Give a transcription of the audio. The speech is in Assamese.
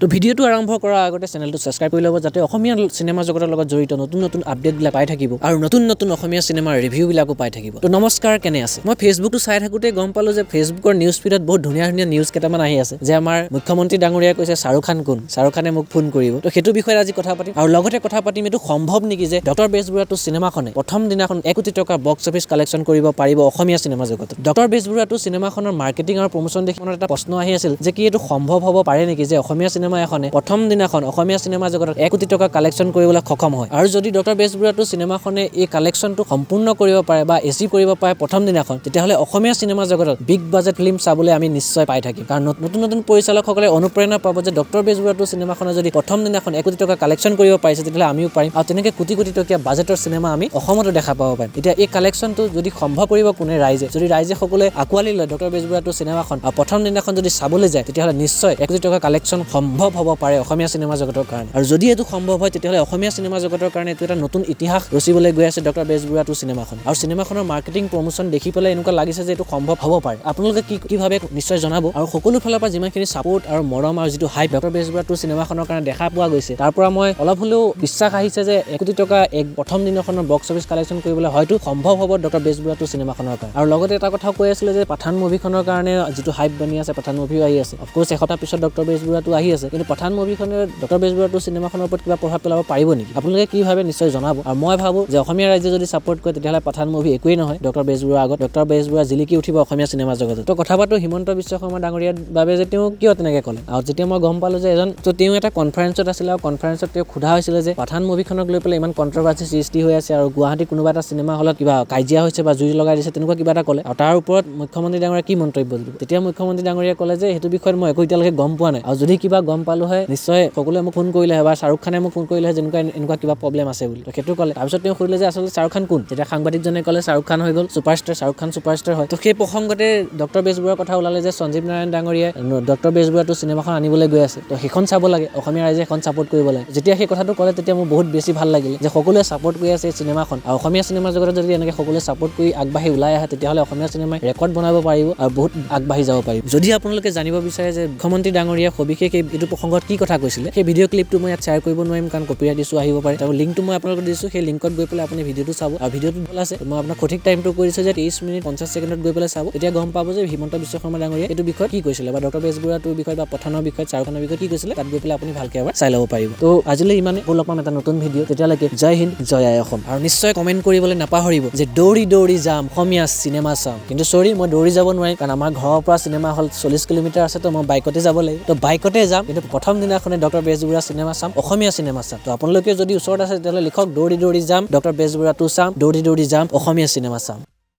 তো ভিডিঅ'টো আৰম্ভ কৰাৰ আগতে চেনেলটো ছাবস্ক্ৰাইব কৰি ল'ব, যাতে অসমীয়া চিনেমা জগতৰ লগত জড়িত নতুন নতুন আপডেটবিলাক পাই থাকিব আৰু নতুন নতুন অসমীয়া চিনেমাৰ ৰিভিউবিলাকো পাই থাকিব। তো নমস্কাৰ, কেনে আছে? মই ফেচবুকটো চাই থাকোঁতে গম পালোঁ যে ফেচবুকৰ নিউজ ফিডত বহুত ধুনীয়া ধুনীয়া নিউজ কেইটামান আহি আছে যে আমাৰ মুখ্যমন্ত্ৰী ডাঙৰীয়াই কৈছে শ্বাহৰুখ খান কোন, শ্বাহৰুখ খানে মোক ফোন কৰিব। তো সেইটো বিষয়ত আজি কথা পাতিম আৰু লগতে কথা পাতিম এইটো সম্ভৱ নেকি যে ডক্টৰ বেজবৰুৱাটো চিনেমাখনে প্ৰথম দিনাখন 1 কোটি টকাৰ বক্স অফিচ কালেকশ্যন কৰিব পাৰিব অসমীয়া চিনেমা জগতত। ডক্টৰ বেজবৰুৱাটো চিনেমাখনৰ মাৰ্কেটিং আৰু প্ৰমোচন দেখি মনত এটা প্ৰশ্ন আহি আছিল যে কি এইটো সম্ভৱ হ'ব পাৰে নেকি যে অসমীয়া চিনেমা এখনে প্ৰথম দিনাখন অসমীয়া চিনেমা জগতত 1 কোটি টকা কালেকশ্যন কৰিবলৈ সক্ষম হয়। আৰু যদি ডক্টৰ বেজবৰুৱাটো চিনেমাখনে এই কালেকশ্যনটো সম্পূৰ্ণ কৰিব পাৰে বা এচিভ কৰিব পাৰে প্ৰথম দিনাখন, তেতিয়াহ'লে অসমীয়া চিনেমা জগতত বিগ বাজেট ফিল্ম চাবলৈ আমি নিশ্চয় পাই থাকিম। কাৰণ নতুন নতুন পৰিচালকসকলে অনুপ্ৰেৰণা পাব যে ডক্টৰ বেজবৰুৱাটো চিনেমাখনে যদি প্ৰথম দিনাখন 1 কোটি টকা কালেকশ্যন কৰিব পাৰিছে, তেতিয়াহ'লে আমিও পাৰিম আৰু তেনেকৈ কোটি কোটি টকীয়া বাজেটৰ চিনেমা আমি অসমতো দেখা পাব পাৰিম। এতিয়া এই কালেকশ্যনটো যদি সম্ভৱ কৰিব কোনে? ৰাইজে। যদি ৰাইজে সকলোৱে আঁকোৱালি লয় ডক্টৰ বেজবৰুৱাটো চিনেমাখন আৰু প্ৰথম দিনাখন যদি চাবলৈ যায়, তেতিয়াহ'লে নিশ্চয় 1 কোটি টকা কালেকশ্যন সম্ভৱ হ'ব পাৰে অসমীয়া চিনেমা জগতৰ কাৰণে। আৰু যদি এইটো সম্ভৱ হয়, তেতিয়াহ'লে অসমীয়া চিনেমা জগতৰ কাৰণে এইটো এটা নতুন ইতিহাস ৰচিবলৈ গৈ আছে ডক্টৰ বেজবৰুৱাটো চিনেমাখন। আৰু চিনেমাখনৰ মাৰ্কেটিং প্ৰমোচন দেখি পেলাই এনেকুৱা লাগিছে যে এইটো সম্ভৱ হ'ব পাৰে। আপোনালোকে কি কি ভাবে নিশ্চয় জনাব। আৰু সকলো ফালৰ পৰা যিমানখিনি ছাপোৰ্ট আৰু মৰম আৰু যিটো হাইপ ডক্টৰ বেজবৰুৱাটো চিনেমাখনৰ কাৰণে দেখা পোৱা গৈছে, তাৰ পৰা মই অলপ হ'লেও বিশ্বাস আহিছে যে 1 কোটি টকা এক প্ৰথম দিনাখনৰ বক্স অফিচ কালেকশ্যন কৰিবলৈ হয়তো সম্ভৱ হ'ব ডক্টৰ বেজবৰুৱাটো চিনেমাখনৰ কাৰণে। আৰু লগতে এটা কথাও কৈ আছিলে যে পাঠান মুভিখনৰ কাৰণে যিটো হাইপ বনি আছে, পাঠান মুভিও আহি আছে, অফক'ৰ্চ এসপ্তাহ পিছত ডক্টৰ বেজবৰুৱাটো আহি আছে, কিন্তু পাঠান মুভিখনে ডক্টৰ বেজবৰুৱাটো চিনেমাখনৰ ওপৰত কিবা প্ৰভাৱ পেলাব পাৰিব নেকি? আপোনালোকে কি ভাবে নিশ্চয় জনাব। আৰু মই ভাবোঁ যে অসমীয়া ৰাইজে যদি ছাপোৰ্ট কৰে, তেতিয়াহ'লে পাঠান মুভি একোৱেই নহয় ডক্টৰ বেজবৰুৱাৰ আগত। ডক্টৰ বেজবৰুৱা জিলিকি উঠিব অসমীয়া চিনেমা জগতত। তো কথা পাতোঁ হিমন্ত বিশ্ব শৰ্মা ডাঙৰীয়াৰ বাবে যে তেওঁ কিয় তেনেকৈ ক'লে। আৰু যেতিয়া মই গম পালোঁ যে এজন তো তেওঁ এটা কনফাৰেঞ্চত আছিলে আৰু কনফাৰেঞ্চত তেওঁক সোধা হৈছিলে যে পাঠান মুভিখনক লৈ পেলাই ইমান কণ্ট্ৰভাৰ্চি সৃষ্টি হৈ আছে আৰু গুৱাহাটী কোনোবা এটা চিনেমা হলত কিবা কাজিয়া হৈছে বা জুই লগাই দিছে, তেনেকুৱা কিবা এটা ক'লে আৰু তাৰ ওপৰত মুখ্যমন্ত্ৰী ডাঙৰীয়াই কি মন্তব্য দিব। তেতিয়া মুখ্যমন্ত্ৰী ডাঙৰীয়াই ক'লে যে সেইটো বিষয়ত মই একো এতিয়ালৈকে গম পোৱা নাই আৰু যদি কিবা গম পালোঁ হয়, নিশ্চয় সকলোৱে মোক ফোন কৰিলে হয় বা শ্বাহৰুখ খানে মোক ফোন কৰিলে হয়, যেনেকুৱা এনেকুৱা কিবা প্ৰব্লেম আছে বুলি। তো সেইটো ক'লে। তাৰপিছত তেওঁ সুধিলে যে আচলতে শ্বাহৰুখ খান কোন? তেতিয়া সাংবাদিকজনে ক'লে শ্বাহৰুখ খান হৈ গ'ল ছুপাৰষ্টাৰ, শ্বাহৰুখ খান ছুপাৰষ্টাৰ হয়। তো সেই প্ৰসংগতে ডক্টৰ বেজবৰুৱাৰ কথা ওলালে যে সঞ্জীৱ নাৰায়ণ ডাঙৰীয়াই ডক্টৰ বেজবৰুৱাটো চিনেমাখন আনিবলৈ গৈ আছে, তো সেইখন চাব লাগে, অসমীয়া ৰাইজে সেইখন ছাপোৰ্ট কৰিব লাগে। যেতিয়া সেই কথাটো ক'লে, তেতিয়া মোৰ বহুত বেছি ভাল লাগিলে যে সকলোৱে ছাপোৰ্ট কৰি আছে এই চিনেমাখন। আৰু অসমীয়া চিনেমা জগতত যদি এনেকৈ সকলোৱে ছাপোৰ্ট কৰি আগবাঢ়ি ওলাই আহে, তেতিয়াহ'লে অসমীয়া চিনেমাই ৰেকৰ্ড বনাব পাৰিব আৰু বহুত আগবাঢ়ি যাব পাৰিব। যদি আপোনালোকে জানিব বিচাৰে যে মুখ্যমন্ত্ৰী ডাঙৰীয়া সবিশেষ এইটো প্ৰসংগত কি কথা কৈছিলে, সেই ভিডিঅ' ক্লিপটো মই ইয়াত শ্বেয়াৰ কৰিব নোৱাৰিম, কাৰণ কপিৰাইট ইছ্যু আহিব পাৰে। আৰু লিংকটো মই আপোনালোকক দিছোঁ, সেই লিংকত গৈ পেলাই আপুনি ভিডিঅ'টো চাব। আৰু ভিডিঅ'টো ভাল আছে, মই আপোনাক সঠিক টাইমটো কৈ দিছোঁ যে 23 মিনিট 50 ছেকেণ্ডত গৈ পেলাই চাব। তেতিয়া গম পাব যে হিমন্ত বিশ্ব শৰ্মা ডাঙৰীয়াই এইটো বিষয়ত কি কৈছিলে বা ডক্টৰ বেজবৰুৱাটোৰ বিষয়ত বা পঠানৰ বিষয়ত, শ্বাহৰুখ খানৰ বিষয়ত কি কৈছিলে, তাত গৈ পেলাই আপুনি ভালকৈ এবাৰ চাই ল'ব পাৰিব। তো আজিলৈ ইমানে। আকৌ লগ পাম এটা নতুন ভিডিঅ'। তেতিয়ালৈকে জয় হিন্দ, জয় আই অসম। আৰু নিশ্চয় কমেণ্ট কৰিবলৈ নাপাহৰিব যে দৌৰি দৌৰি যাম, অসমীয়া চিনেমা চাম। কিন্তু চৰি, মই দৌৰি যাব নোৱাৰিম, কাৰণ আমাৰ ঘৰৰ পৰা চিনেমা হল 40 কিলোমিটাৰ আছে। তো মই বাইকতে যাব লাগিব। তো বাইকতে যাম, কিন্তু প্ৰথম দিনাখনে ডক্টৰ বেজবৰুৱা চিনেমা চাম, অসমীয়া চিনেমা চাম। তো আপোনালোকে যদি ওচৰত আছে, তেতিয়াহ'লে লিখক দৌৰি দৌৰি যাম, ডক্টৰ বেজবৰুৱাটো চাম, দৌৰি দৌৰি যাম, অসমীয়া চিনেমা চাম।